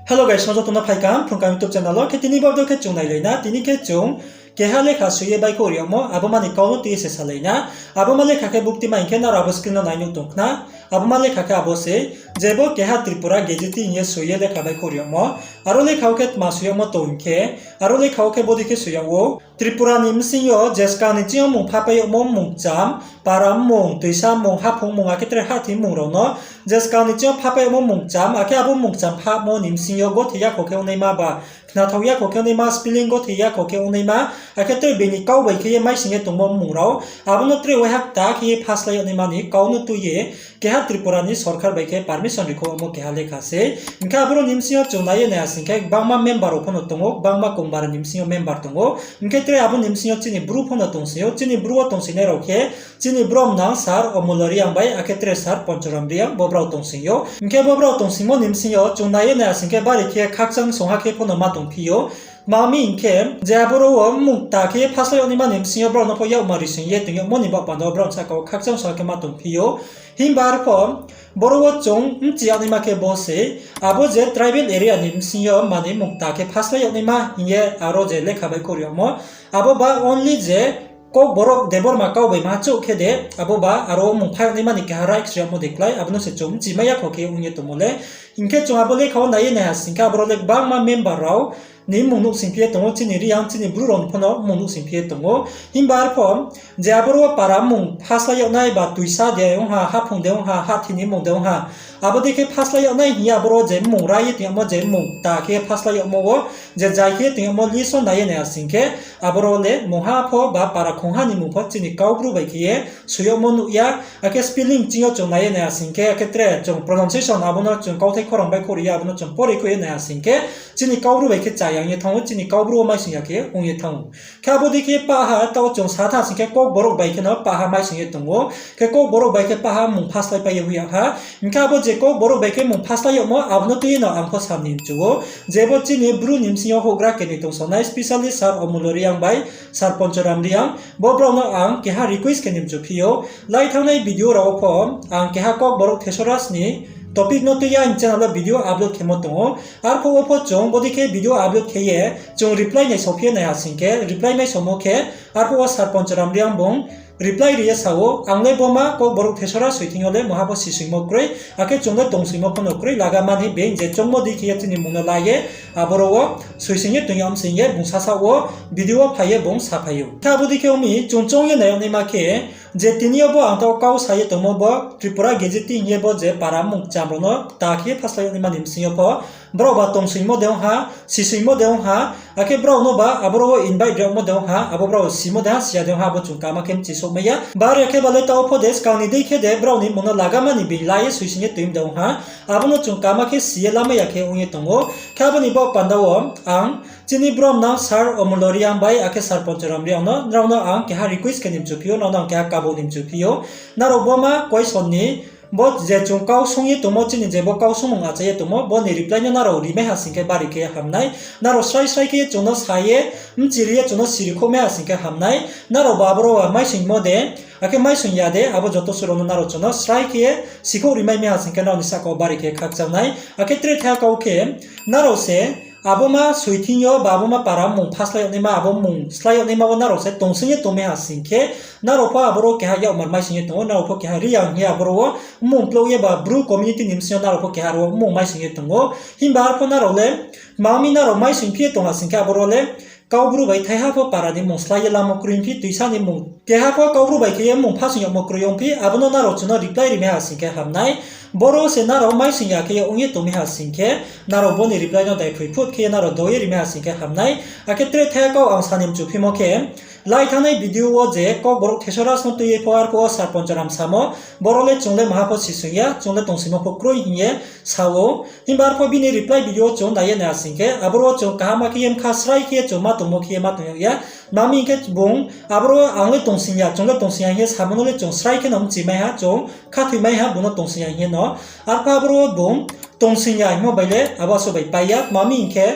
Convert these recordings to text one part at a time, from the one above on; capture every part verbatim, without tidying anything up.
Hello guys, no joto no phaikam Phrung Kaham YouTube channel wo. Khe tini bo video khe chung nailai na, tini khe chung keha lekha soi ye baihkhouh ri yagmo, abo ma ni kau no tui ye se salai na. Abo ma lekha khe buktima hing khe nrao abo screen no nai nuh tong khna. Abo ma lekha khe abo se, je bo keha Tripura Gazette hing ye soi ye lekha baihkhouh ri yagmo. Aro lekha wo khe tma soi yagmo tong hing khe, aro lekha wo khe bodei khe soi yag ou. Tripura ni bsing yo je skang ni ching yo mmung phapai yagmo mmung kcham, para mmung, tuisa mmung, haphung mmung, akhe tre hahthi mmung rao no, je skang ni ching yo phapai yagmo mmung kcham, akhe abo mmung kcham phamo ni bsing yo gothoi yakho khe ongnaima ba, khnathaoh yakho khe ongnaima, spelling gothoi yakho khe ongnaima, akhe tre bini kau bai khe ye maising ye tongmo mmung rao, abo no tre waiha kta khe ye phaslai yagnaima ni kau no tui ye, keha Tripura ni sorkar bai khe permission rikhouh yagmo keha lekha se. Hing khe aboro ni bsing yo chung nai ye nai ha sing khe, gbangma member rao pho no tong ou, gbangma Kongbara ni bsing yo member tong ou. Hing khe tre abo ni bsing yo chini Bru pho no tongsing ou, chini Bru wo tongsingnai rao khe, chini bromnang Sir Omolo Reang bai, akhe tre Sir Ponchoram Reang, bo brao tongsing ou. Hing khe bo brao tongsingmo ni bsing yo chung nai ye nai ha sing khe, bari khe khakchang songha khe pho no ma tongphi ou. Tma mi hing khe, je aboro wo mmung kta khe ye phaslai yagnaima ni bsing yo brao no pho yakmar ri sing ye tong yagmo ni baoh panda wo brao ni sahka wo khakchang songha khe ma tongphi ou. Himba arpho, boro wo chung bchi yagnaima khe bo se, abo je tribal area ni bsing yo manoi mmung kta khe phaslai yagnaima hing ye aro je lekha baihkhouh ri yagmo, abo ba only je Kokborok Debbarma kau bai ma chouh khe de, abo ba aro mmung phai yagnaima ni keha rights ri yagmo de klái, abo no se chung bchimai yakho khe ong ye tongmo le. Hing khe chung abo lekha wo nai ye nai ha sing khe, aboro le gbangma member rao ni mmung nuhsingphi ye tong ou, chini Reang, chini Bru rao ni pho no mmung nuhsingphi ye tong ou. Himba arpho, je aboro wo para mmung phaslai yagnai ba tuisa de ong ha, haphung de ong ha, hahthi ni mmung de ong ha, abo dei khe phaslai yagnai hing ye aboro je mmung rai ye tong yagmo, je mmung kta khe phaslai yagmo wo, je jai khe tong yagmo list wo nai ye nai ha sing khe, aboro le mungha pho ba para khongha ni mmung pho chini Kaubru bai khe ye soi yagmo nuh ya, akhe spelling ching yo chung nai ye nai ha sing khe, akhe tre chung pronunciation abo no chung kauthai khorang baihkhouh ri ye, abo no chung porei khouh ye nai ha sing khe, chini Kaubru bai khe chaya ong ye thanng ou, chini Kaubru wo maising ya khe ong ye thanng ou. Khe abo dei khe pahha taoh chung sa tha sing khe, Kokborok bai khe no pahha maising ye tong ou. Khe Kokborok bai khe pahha mmung phaslai pai ye hoih ya ha. Hing khe abo je Kokborok bai khe mmung phaslai yagmo, abo no tui ye no ang pho sam ni mchu ou. Je bo chini Bru ni bsing yo houhgra keni tongsongnai, specially Sir Omolo Reang bai Sir Ponchoram Reang, bo brao no ang keha request khe ni mchuphi ou. Lai thanngnai video rao wo pho ang keha Kokborok Thesaurus ni topic no tui ye aini channel wo video upload khemo tong ou. Arphuh wo pho chung bodei khe video upload khe ye chung reply naisaophi ye nai ha sing khe, reply naisaomo khe, arphuh wo Sir Ponchoram Reang bung reply ri ye sa ou, ang le bo ma Kokborok Thesaurus soi thing yo le mungha pho sisoingmo kroi, akhe chung le tongsoingmo pho no kroi, laga mani being je choungmo dei khe ye chini mmung no la ye, aboro wo soising ye tong yag msing ye bung sasaoh wo video wo phai ye bung saphai ou. Khe abo dei khe ong mi chung choung ye nai yag naima khe, je tini yo bo ang taoh kau sa ye tongmo bo Tripura Gazette hing ye bo je para mmung kcham rao no kta khe phaslai yag naima ni bsing yo pho, brao ba tongsoingmo de ong ha, sisoingmo de ong ha, akhe brao no ba aboro wo invite ri yagmo de ong ha, abo brao simo de ha, siya de ong ha, abo chung kaham khe mchi souhmai ya. Bar ya khe ba le taoh pho de, skang ni dei khe de, brao ni mmung no laga mani being la ye soising ye tong de ong ha, abo no chung kaham khe si ye lamai ya khe ong ye tong ou. Khe abo ni baoh panda wo ang chini bromnang Sir Omolo Reang bai akhe Sir Ponchoram Reang no, nrao no ang keha request khe ni mchuphi ou, nrao no ang keha kabo ni mchuphi ou. Nrao bo ma question ni, bo je chung kau sung ye tongmo, chini je bo kau sungmung achai ye tongmo, bo ni reply no nrao rimai ha sing khe bari khe ham nai. Nrao srai srai khe chung no sa ye, mchiri ye chung no sirikhouhmai ha sing khe ham nai. Nrao ba aboro wa maisoingmo de, akhe maisoing ya de, abo joto suh rao no nrao chung no srai khe sikhouh rimai mi ha sing khe nrao ni sahka wo bari khe khakchang nai. Akhe tre thaiha kau khe, nrao se abo ma soi thing yo ba abo ma para mmung phaslai yag naima, abo mmung slái yag naima wo nrao se tongsing ye tongmai ha sing khe, nrao pho aboro keha yakmar maising ye tong ou, nrao pho keha Reang hing ye aboro wo mmung plouh ye ba Bru community ni bsing yo nrao pho keha aro wo mmung maising ye tong ou. Himba arpho nrao le, tma mi nrao maisoingphi ye tong ha sing khe, aboro le Kaubru bai thaiha pho para ni mmung slái ye lamo kroi ongphi, tuisa ni mmung keha pho Kaubru bai khe ye mmung phasoing yagmo kroi ongphi, abo no nrao chung no reply rimai ha sing khe ham nai. Boro se nrao maisoing ya khe ye ong ye tongmai ha sing khe, nrao bo ni reply no daiphroi phut khe ye nrao do ye rimai ha sing khe ham nai. Akhe tre thaiha kau ang sa ni mchuphimo khe, lai thanngnai video wo je Kokborok Thesaurus no tui ye pho arphuh wo Sir Ponchoram samo, boro le chung le maha pho sisoing ya, chung le tongsoingmo pho kroi hing ye sa ou. Himba arphuh bini reply video wo chung nai ye nai ha sing khe, aboro wo chung kaham khe ye mkha srai khe ye chung ma tongmo khe ye ma tong yag ya. Tma mi hing khe bung aboro ang le tongsing ya, chung le tongsing ya hing ye samo no le chung srai khe no mchimai ha, chung khathoimai ha bung no tongsing ya hing ye no. Arphuh aboro wo bung tongsing ya hingmo bai le abo asuh bai pai ya. Tma mi hing khe,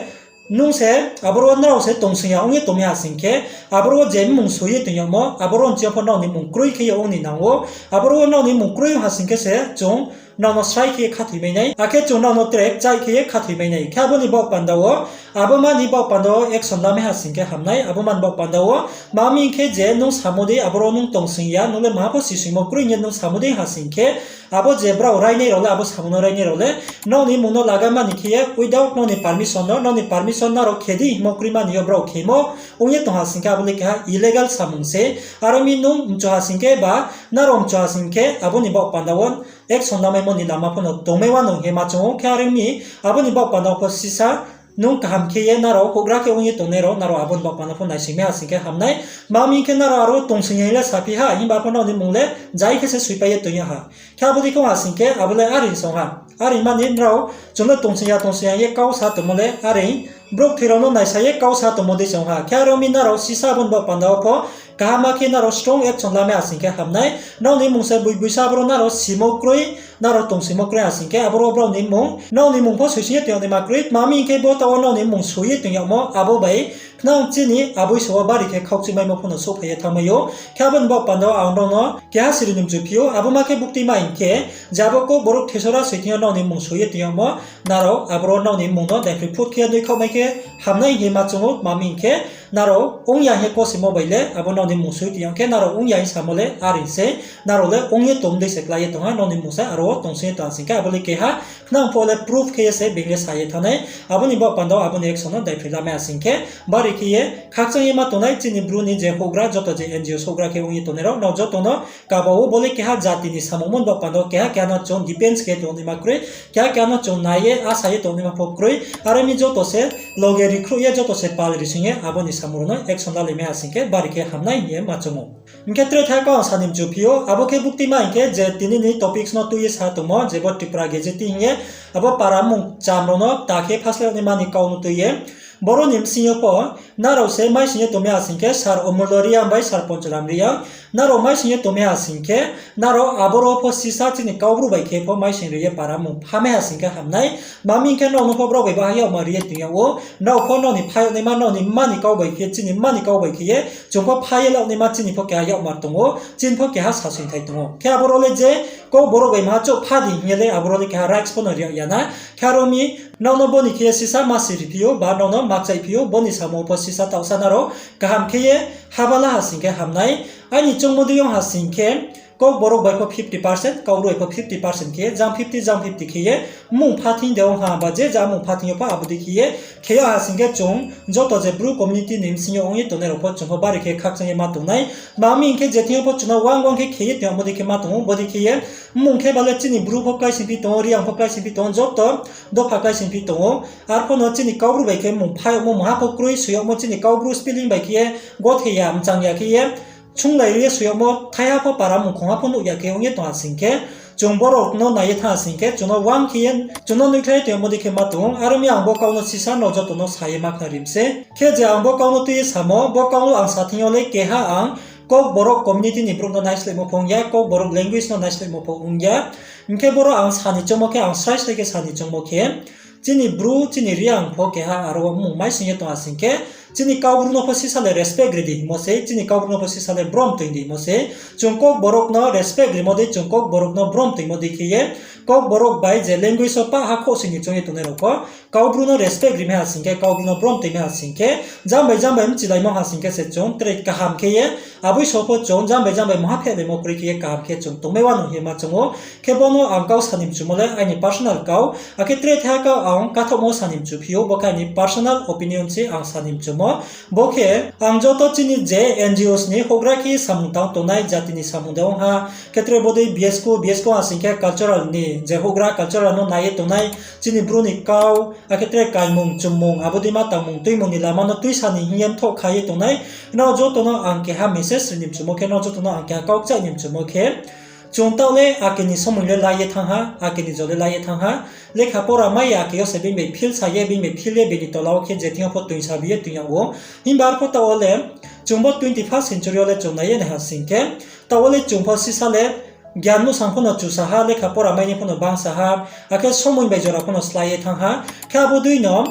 nung se, aboro wo nrao se tongsing ya ong ye tongmai ha sing khe, aboro wo je mmung soi ye tong yagmo, aboro wo nching yo pho nrao ni mmung kroi khe ye ong ni nang ou. Aboro wo nrao ni mmung kroi ong ha sing khe se chung nrao no srai khe ye khathoi mai nai, akhe chung nrao no tre kchaih khe ye khathoi mai nai. Khe abo ni baoh panda wo, abo ma ni baoh panda wo action lamai ha sing khe ham nai, abo ma ni baoh panda wo. Tma hing khe je nung samo dei, aboro nung tongsing ya, nung le maha pho sisingmo kroi hing ye nung samo dei ha sing khe, abo je brao rainai rao le, abo samung no rainai rao le, nrao ni mmung no laga mani khe ye, without nrao ni permission no, nrao ni permission nrao khe di hingmo kroi mani yo brao khemo ong ye tong ha sing khe, abo le keha illegal samung se. Aro mi nung mchu ha sing khe ba, nrao mchu ha sing khe, abo ni baoh panda wo action lamaimo ni lama pho no tongmai wanou hing ye ma choung ou. Khe are ong mi, abo ni baoh panda wo pho sisa, nung kaham khe ye nrao houhgra khe ong ye tongnai rao, nrao abo ni baoh panda pho naising mai ha sing khe ham nai. Tma hing khe nrao aro tongsing ya hing le saphi ha, himba pho nrao ni mmung le jai khe se soipai ye tong ya ha. Khe abo dei khe ong ha sing khe, abo le are song ha. Are mani nrao, chung le tongsing ya, tongsing ya ye kau sa tongmo le are, brouh thoi rao no naisa ye kau sa tongmo dei song ha. Khe are ong mi nrao sisa abo ni baoh panda wo pho, kaham khe nrao strong action lamai ha sing khe ham nai. Nrao ni mmung se boi boisa aboro nrao simo kroi, nrao tongsingmo kroi ha sing khe, aboro brao ni mmung, nrao ni mmung pho soising ye tong yag naima kroi. Tma hing khe bo taoh wo nrao ni mmung soi ye tong yagmo, abo bai khnang chini aboi so wo bari khe khaukchumaimo pho no souhphai ye thanngmai ou. Khe abo ni baoh panda wo ang nrao no keha siri ni mchu phi ou, abo ma khe bukti ma hing khe, je abo Kokborok Thesora soi thing yo nrao ni mmung soi ye tong yagmo, nrao aboro nrao ni mmung no daiphroi phut khe ye noikhaoh mai khe ham nai hing ye ma choung ou. Tma hing khe, nrao ong ya hing ye kosimo bai le, abo nrao ni mmung soi tong yag khe, nrao ong ya hing samo le are se, nrao le ong ye tong dei se klái ye tong ha, nrao ni mmung se aro wo tongsing ye tong ha sing khe, abo le keha khnang pho le proof khe ye se being le sa ye thanng nai. Abo ni baoh panda wo abo ni action no daiphroi lamai ha sing khe, bari khe ye khakchang ye ma tongnai chini Bru ni je houhgra joto je N G O houhgra khe ong ye tongnai rao, nrao joto no kaba wo bo le keha jati ni samung mo ni baoh panda wo keha keha no chung defense khe tongnaima kroi, keha keha no chung nai ye asa ye tongnaima pho kroi, are mi joto se loge rikhruh ye joto se pal rising ye abo ni samung rao no action lalai mai ha sing khe bari khe ham nai hing ye ma choung ou. Hing khe tre thai kau ang sa ni mchu phi ou, abo khe bukti ma hing khe je tini ni topics no tui ye sa tongmo, je bo Tripura Gazette hing ye, abo para mmung cham rao no ta khe phaslai yag naima ni kau no tui ye, boro ni bsing yo pho, nrao se maising ye tongmai ha sing khe Sir Omullo Reang bai Sir Ponchoram Reang, nrao maising ye tongmai ha sing khe, nrao aboro pho sisa chini Kaubru bai khe pho maising ri ye para mmung phamai ha sing khe ham nai. Tma hing khe nrao no pho brao bai baha yakmar ri ye tong yag ou, nrao pho nrao ni pha yag naima, nrao ni mma ni kau bai khe, chini mma ni kau bai khe ye, chung pho pha ye la naima chini pho keha yakmar tong ou, chini pho keha sasoingthai tong ou. Khe aboro le je Kokborok bai maha chouh pha di hing ye le aboro le keha rights pho no ri yag ya na. Khe aro mi, nrao no bo ni khe ye sisa ma siri phi ou, ba nrao no ma kchaih phi ou, bo ni samung pho sisa taohsa nrao kaham khe ye haba la ha sing khe ham nai. Aini choungmo dei ong ha sing khe, Kokborok bai pho fifty percent, Kaubru bai pho fifty percent khe ye, jang fifty, jang fifty khe ye, mmung pha thing de ong ha, ba je ja mmung pha thing yo pho abo dei khe ye, khe yag ha sing khe chung joto je Bru community ni bsing yo ong ye tongnai rao pho chung pho bari khe khakchang ye ma tong nai. Tma hing khe je thing yo pho chung no uang uang khe khe ye tong yagmo dei khe ma tong ou, bo dei khe ye, mmung khe ba le chini Bru pho kláisingphi tong ou, Reang pho kláisingphi tong ou, joto dopha kláisingphi tong ou. Arphuh no chini Kaubru bai khe mmung pha yagmo, maha pho kroi soi yagmo chini Kaubru spelling bai khe ye, gothe ya, mchang ya khe ye, chunglai ri ye soi yagmo, thaiha pho para mmung khongha pho nuh ya khe ong ye tong ha sing khe, chung borok no nai ye thanng ha sing khe, chung no uang khe ye, chung no noikhlai ye tong yagmo dei khe ma tong ou. Aro mi ang bo kau no sisa nrao joto no sa ye ma khnari mi se. Khe je ang bo kau no tui ye samo, bo kau no ang sa thing yo le keha ang Kokborok community ni brouh no naislaimo pho ong ya, Kokborok language no naislaimo pho ong ya. Hing khe boro ang sa ni choungmo khe, ang srai srai khe sa ni choungmo khe, chini Bru, chini Reang pho keha aro wo mmung maising ye tong ha sing khe, chini Kaubru no pho sisa le respect ri di hingmo se, chini Kaubru no pho sisa le brom toing di hingmo se. Chung Kokborok no respect rimo dei, chung Kokborok no brom toingmo dei khe ye, Kokborok bai je language wo pah ha khouhsoi ni choung ye tongnai rao pho, Kaubru no respect rimai ha sing khe, Kaubru no brom toingmai ha sing khe, jang bai jang bai mchilaimo ha sing khe se chung tre kaham khe ye, aboi so pho chung jang bai jang bai maha phehlaimo kroi khe ye kaham khe chung tongmai wanou hing ye ma choung ou. Khe bo no ang kau sa ni mchumo le aini personal kau, akhe tre thaiha kau ang kathaohmo sa ni mchu phi ou, bo khe aini personal opinion se ang sa ni mchumo. Bo khe ang joto chini je N G Os ni houhgra khe samung tang tongnai, jati ni samung de ong ha, khe tre bodei B S K, B S K ha sing khe cultural ni je houhgra, cultural no nai ye tongnai, chini Bru ni kau, akhe tre kaimung chummung, abo dei ma tangmung tuimung ni lama no tuisa ni hing ye mthoh kha ye tongnai, nrao joto no ang keha message ri ni mchumo khe, nrao joto no ang keha kau kchaih ni mchumo khe, chung taoh le ake ni somoi le la ye thanng ha, ake ni jo le la ye thanng ha, lekha pora mai ya ake yo se bini bai phil sa ye, bini bai phil ye, bini tola wo khe je thing yo pho toing sa bi ye toing yag ou. Himba arphuh taoh wo le, chung bo twenty-first century yo le chung nai ye nai ha sing khe, taoh wo le chung pho sisa le, gyan muhsang pho no chusa ha, lekha pora mai ni pho no bangsa ha, akhe somoi bai jora pho no slái ye thanng ha. Khe abo dei no,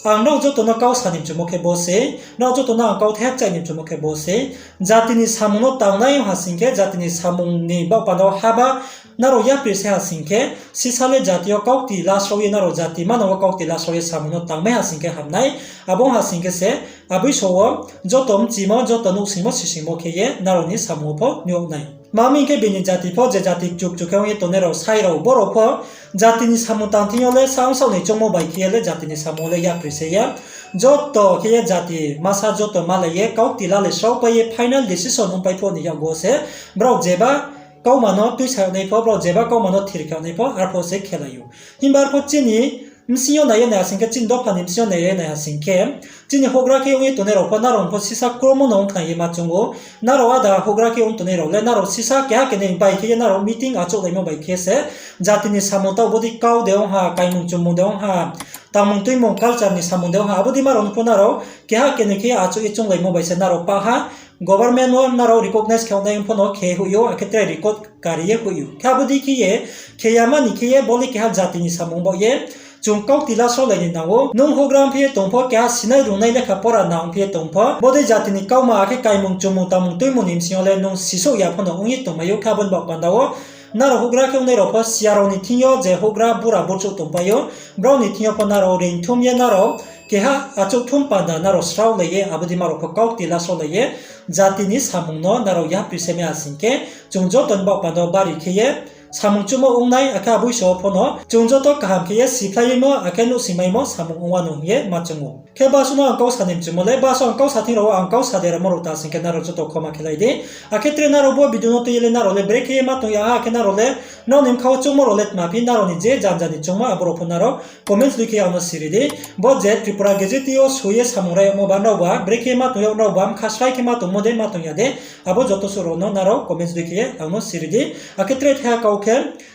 ang nrao joto no kau sa ni mchumo khe bo se, nrao joto no ang kau thaiha kchaih ni mchumo khe bo se, jati ni samung no tangnai ong ha sing khe, jati ni samung ni baoh panda wo haba, Nrao yapri se ha sing khe, sisa le jati yo kaukti lasrao ye, nrao jati manang wo kaukti lasrao ye samung no tangmai ha sing khe ham nai. Abo ong ha sing khe se, aboi so wo, joto mchimo, joto nuhsingmo, sisingmo khe ye, nrao ni samung wo pho nuh yag nai. Tma hing khe bini jati pho, je jati kchuk kchuk khe ong ye tongnai rao, sai rao, brao pho, jati ni samung tang thing yo le, saong saoh ni choungmo bai khe ye le, jati ni samung wo le yapri se ya. Joto khe ye jati masa joto malai ye, kaukti lalai sraopai ye, final decision ongpai pho ni yakgu wo se, brao jeba kauma no tuisa yag nai pho, brao jeba kauma no thir khe yag nai pho, arphuh se khelai ou. Himba arphuh chini bsing yo nai ye nai ha sing khe, chini dopha ni bsing yo nai ye nai ha sing khe, chini houhgra khe ong ye tongnai rao pho, nrao pho sisa kromo no ong khna ye ma choung ou. Nrao ada houhgra khe ong tongnai rao le, nrao sisa keha kenoi bai khe ye nrao meeting achouhlaimo bai khe se, jati ni samung taoh bodei kau de ong ha, kaimung chumung de ong ha, tangmung tuimung culture ni samung de ong ha, abo dei ma rao no pho nrao keha kenoi khe achouh ye chounglaimo bai se nrao pah ha, government wo nrao recognize khe yag nai pho no khe hoih ou, akhe tre record kari ye hoih ou. Khe abo dei khe ye, khe yama ni khe ye, bo le keha jati ni samung baoh ye, chung kaukti lasraolai ni nang ou. Nung houhgra ongphi ye tong pho, keha sinai rungnai lekha pora nang ongphi ye tong pho, bodei jati ni kauma akhe kaimung chumung tangmung tuimung ni bsing yo le nung sisouh ya pho no ong ye tongmai ou. Khe abo ni baoh panda wo, nrao houhgra khe ongnai rao pho siya rao ni thing yo je houhgra bura burchouh tongpai ou, brao ni thing yo pho nrao reingthum ye nrao keha achouhthum panda nrao sraolai ye, abo dei ma rao pho kaukti lasraolai ye, jati ni samung no nrao yapri se mai ha sing khe, chung joto ni baoh panda wo bari khe ye samung chuhmo ong nai, akhe aboi so wo pho no chung joto kaham khe ye siphlaimaimo akhe nuhsingmaimo samung ong wanou hing ye ma choung ou. Khe basu no ang kau sa ni mchumo le, basu ang kau sa thing rao wo ang kau sa de ramo rao ta sing khe nrao joto khoma khelai di. Akhe tre nrao bo video no tui ye le nrao le brekhe ye ma tong ya ha, akhe nrao le nrao ni bkha wo choungmo rao le tma phi, nrao ni je janja ni choungmo abo rao pho nrao comments dei khe ang no siri di. Bo je Tripura Gazette yo soi ye samung rai yagmo ba nraoba brekhe ma tong yag, nraoba bkha srai khe ma tongmo de ma tong ya de, abo joto suh rao no nrao comments dei khe ang no siri di. Akhe tre thaiha kau khe,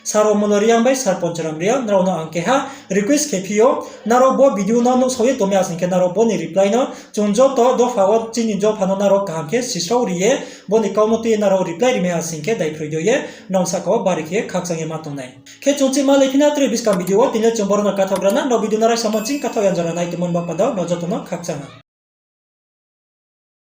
Sir Omolo Reang bai Sir Poncharam Reang, nrao no ang keha request khe phi ou, nrao bo video no nuhsao ye tongmai ha sing khe nrao bo ni reply no chung joto dopha wo chini dopha no nrao kaham khe sisrao ri ye, bo ni kau no tui ye nrao reply rimai ha sing khe daiphroi do ye, nrao sahka wo bari khe khakchang ye ma tong nai. Khe chung chih ma le phi na tre buskang video wo, tini le chung boro no kathaoh gra na, nrao video no raisamo ching kathaoh ya jora nai tongmo ni baoh panda wo nrao joto no khakchang ha.